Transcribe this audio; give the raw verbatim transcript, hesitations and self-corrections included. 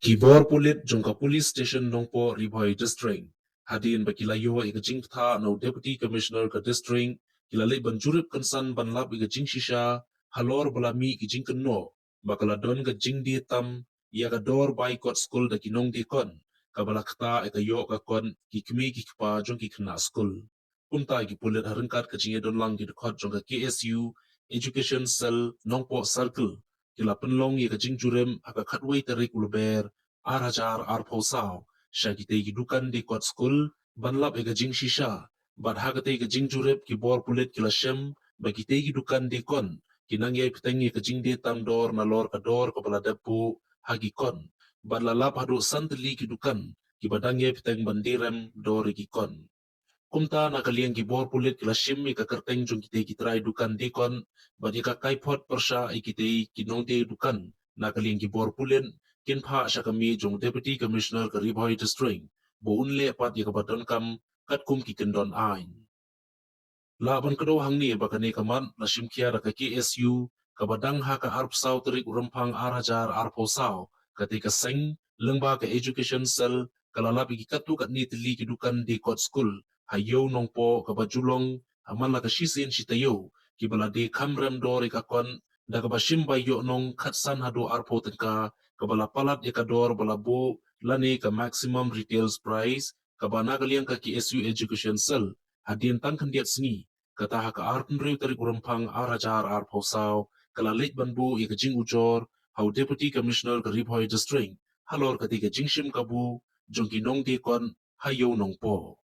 Ki bor pulit jong ka Police Station Nongpoh, Ri Bhoi District, hadien ba ki la ïoh ïa ka jingpyrta na u Deputy Commissioner ka District, ki la leit ban jurip kynsan ban lap ïa ka jingshisha halor ba la mih ki jingkynnoh ba ka la don ka jingdie tam ïa ka dor bai kot skul da ki nongdie kot, kaba la ktah ïa ka ïoh ka kot ki kmie ki kpa jong ki khynnah skul. Kumta ki pulit ha ryngkat ka jingïadonlang ki dkhot jong ka K S U Education Cell Nongpoh Circle ki la pynlong ïa ka jingjurip ha ka khatwei tarik u Lber ar hajar arphew saw sha kitei ki dukan die kot skul ban lap ïa ka jingshisha. Bad ha katei ka jingjurip ki bor pulit ki la shem ba kitei ki dukan die kot ki nang ïai bteng ïa ka jingdie tam dor nalor ka dor kaba la dep buh ha ki kot. Bad la lap haduh san tylli ki dukan kiba dang ïai bteng ban die rem dor ïa ki kot. Kumta na ka liang ki bor pulit ki la shim ïa ka kyrteng jong kitei ki trai dukan die kot bad ïa ka kaiphod pyrshah ïa kitei ki nongdie dukan. Na ka liang ki bor pulit kin phah sha ka mih jong Deputy Commissioner ka Ri Bhoi District ba un leh pat ïa kaba donkam katkum ki kyndon aiñ. Lah ban kdew hangne ba kane ka mat la shim khia da ka K S U kaba dang ha ka arphew saw tarik u Rymphang ar hajar arphew saw. Katei ka seng lyngba ka Education Cell ka la lap ïa ki katto katne tylli ki dukan die kot skul ha Ïew Nongpoh kaba ju long ha man la ka shisien shi taïew kiba la die kham rem dor ïa ka kot da kaba shim bai ïoh nong khatsan haduh arphew tyngka, kaba la palat ïa ka dor ba la buh lane ka maximum retails price, kaba na ka liang ka K S U Education Cell hadien tang khyndiat sngi, kata ha ka arphew hynriew tarik u Rymphang ar hajar arphew saw ka la leit ban buh ïa ka jingujor ha u Deputy Commissioner ka Ri Bhoi District halor katei ka jingshim kabu jong ki nongdie kot ha Ïew Nongpoh.